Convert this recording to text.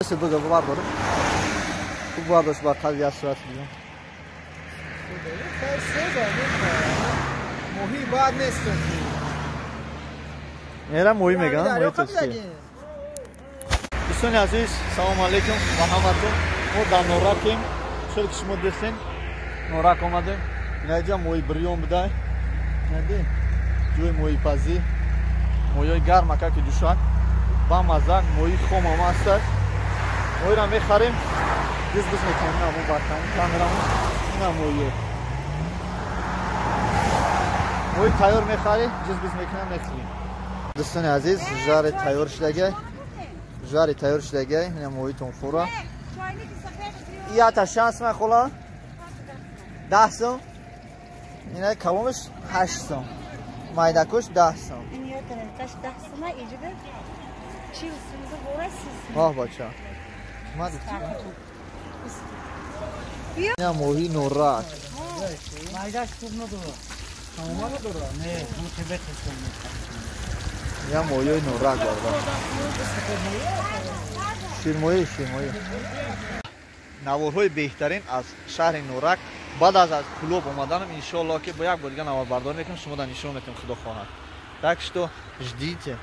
Бага бардорем. Хуб бардошт ба қадр як сурат бигирам. Моҳӣ бад нест. Нера моҳӣ меган, моҳи тоҷикӣ. Дӯстони азиз, салому алейкум ба ҳаматон. Мо дар Норакем. Чор ки шумо дестен, Норак омадем. Инаҷа моҳи бирён будай. Нади ҷои моҳипазӣ. Моҳиҳои гарм ака ки ҷӯшак. Ба мазза моҳи хом ҳам ҳастад. Моҳиро мехарем, биз мекунем. Ина мо бартани камерамон. Ина моҳиё. Моҳи тайёр мехарӣ, ҷиз-биз мекунем, мехӯрем. Дӯстони азиз, жари тайёр шудагай. Жари тайёр шудагай, ина моҳи тонфора. Ията шанс ман хола? 10 сом. Ина калонаш 8 сом. Майдакош 10 сом. Воҳ бача. Ина моҳи Норак. Майдаш хуб надорад. Тамома надорад? Не, ҳам тебет ҳастам. Я моҳиҳои Норак барда. Ширмоҳӣ, ширмоҳӣ. Наворҳои беҳтарин аз шаҳри Норак баъд аз Кӯлоб омаданам, иншоаллоҳ, ки бо як бор дига наворбардорӣ мекунем, шумо дар нишон метем, худо хоҳад. Так что ждите.